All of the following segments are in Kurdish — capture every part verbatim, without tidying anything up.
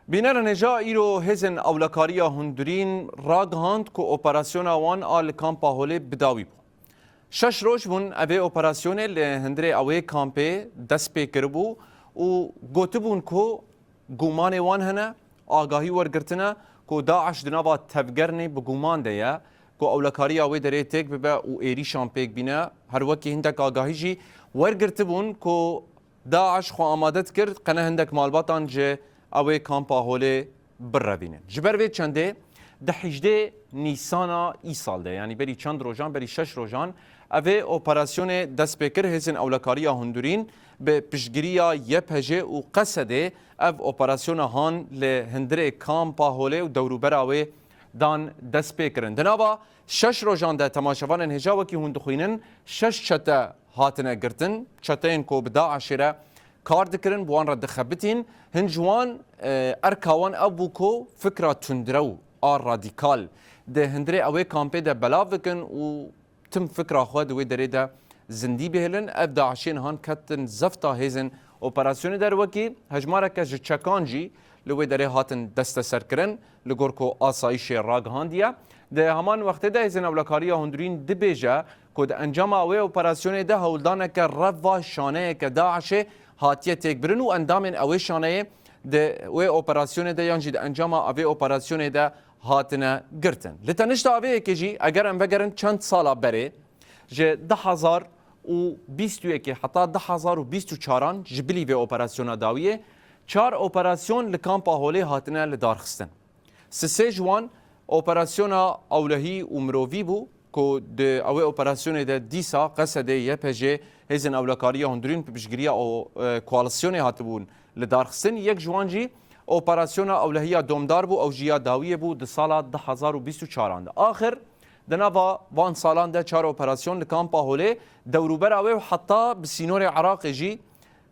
Bînerên hêja, îro hêzên ewlekariya hundirîn ragihand ku operasyona wan a li Kampa Holê bi dawî bû. Şeş roj bûn evê operasyonê li hundirê ewê kampê dest pê kiribû û gotibûn ku gumanê wan hene, agahî wergirtine ku DAIŞ di nava tevgerinê bi guman de ye, ku ewlekariya wê derê têk bibe û êrîşan pêk bîne. Her wekî hindek agahî jî wergirtibûn ku DAIŞ xwe amade dikir, qene hindek malbatan ji ewê Kampa Holê birevînin. Ji ber vê çendê di hejdê Nîsana îsal de, yanî berî çend rojan, berî şeş rojan, evê operasyonê dest pê kir, hêzên ewlekariya hundirîn bi piştgiriya Y P J û Qesedê ev operasyona han li hundirê Kampa Holê û dewrûbera wê dan dest pê kirin. Di nava şeş rojan de, temaşevanên hêja, wekî hûn dixwînin, şeş çete hatine girtin. Çeteyên ku bi DAIŞê re kar dikirin, bi wan re dixebitîn. Hin ji wan, e, erka wan ew bû ku fikra tundrew a radîkal di hundirê ewê kampê de belav bikin û tim fikra xwe di wê derê de zindî bihêlin. Ev DAIŞê nihan ketin zefta hêzên operasyonê der, wekî hejmareke ji çekan jî li wê derê hatin desteserkirin, li gor ku asayîşê ragihandiye. Di heman wextê de hêzên ewlekariya hundirîn dibêje ku di encama wê operasyonê de hewldaneke rev va şaneyeke DAIŞê hatiye têkbirin û endamên ewê şaneyê di wê operasyonê de yan jî di encama vê operasyonê de hatine girtin. Li tenişta vê yekê jî, eger em vegerin çend sala berê, ji du hazar û bîst û yekê heta du hazar û bîst û çaran, ji bilî vê operasyona dawiyê, çar operasyon li Kampa Holê hatine lidarxistin. Sisê ji wan operasyona ewlehî û mirovî bû ku di ewê operasyonê de dîsa Qesedê, Y P J, hêzên ewlekariya hundirîn bi piştgiriya o, e, koalîsyonê hatibûn lidarxistin. Yek ji wan jî operasyona ewlehiya domdar bû, ew jî ya dawiyê bû di sala du hazar û bîst û çaran de. Axir di nava van salan de çar operasyon li Kampa Holê, dewrûbera wê û heta bi sînorê Iraqê jî,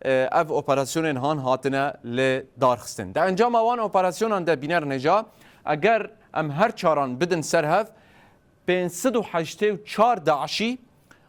e, ev operasyonên han hatine lidarxistin. Di encama wan operasyonan de, bînerên hêja, eger em her çaran bidin ser hev, pênc sed û heştê û çar DAIŞî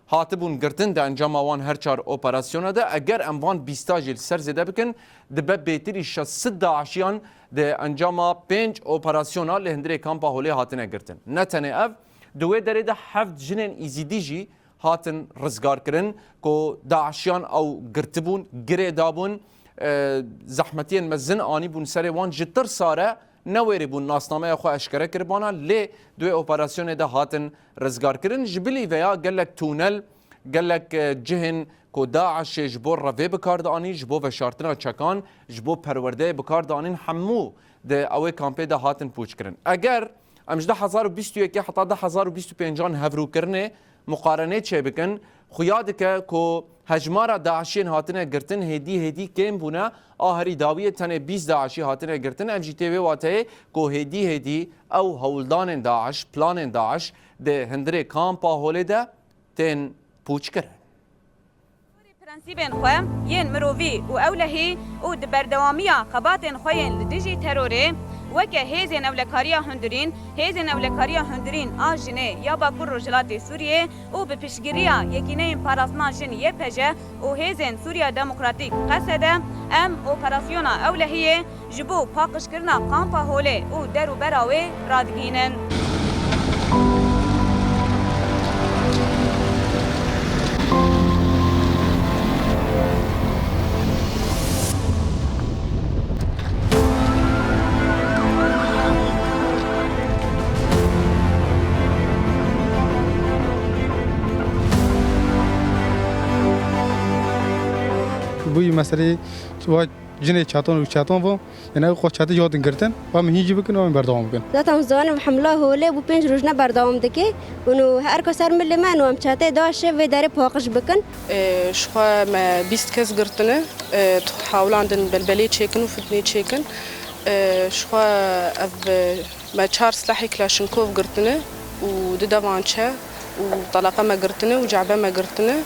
hatibûn girtin di encama wan her çar operasyona de. Eger em van bîsta jî li ser zêde bikin, dibe bêtirî şeş sed DAIŞiyan di encama pênc operasyona li hundirê Kampa Holê hatine girtin. Ne tenê ev, di wê derê de heft jinên Îzîdî jî hatin rizgarkirin ku DAIŞiyan ew girtibûn, girê dabûn, e, zehmetiyên mezin anîbûn serê wan, ji tirsa re newêribûn nasnameya xwe eşkere kiribana, lê di wê operasyonê de hatin rizgarkirin. Ji bilî veya gelek tûnel, gelek, e, cihên ku DAIŞê ji bo revê bi kar dianî, ji bo veşartina çekan, ji bo perwerdeyê bi kar dianîn, hemû di ewê kampê de hatin pûçkirin. Eger em ji du hazar û bîst û yekê heta du hazar û bîst û pêncan hevrûkirinê muqarenê çêbikin, xuya dike ku hejmara DAIŞiyên hatine girtin hêdî hêdî kêm bûne, a herî dawiyê tenê bîst DAIŞî hatine girtin. Ev jî tê wê wateyê ku hêdî hêdî ew hewldanên DAIŞ, planên DAIŞ di hundirê Kampa Holê de tên pûçkirin. Prensîbên xwe yên mirovî û ewlehî û di berdewamiya xebatên xwe yên li dijî terorê, weke hêzên ewlekariya hundirîn, hêzên ewlekariya hundirîn a jinê ya Bakur Rojhilatê Sûriyê û bi piştgiriya Yekîneyên Parastina Jin Y P J û hêzên Sûriya Demokratîk, Qesede, em operasyona ewlehiyê ji bo paqijkirina Kampa Holê û derûbera wê radigihînin. Bûyî meseleyê wa cinê çeton û çeton bû. Yanî ew xwe çetê jî hatin girtin. Wa min hîn jî bikin, wa min berdewam bikin. Zaten zanim hemla holê bû pênc roj ne berdewam dike. Û her ku ser milê me, û em çetê DAIŞê vê derê paqij bikin. Ê, ji xwe me bîst kes girtine, ê, hewlandin belbelê çêkin û fitnê çêkin. Ê, ji xwe ev, ê, me çar silahê Klaşinkov girtine û du devançe û talaqa me girtine û ce'be me girtine.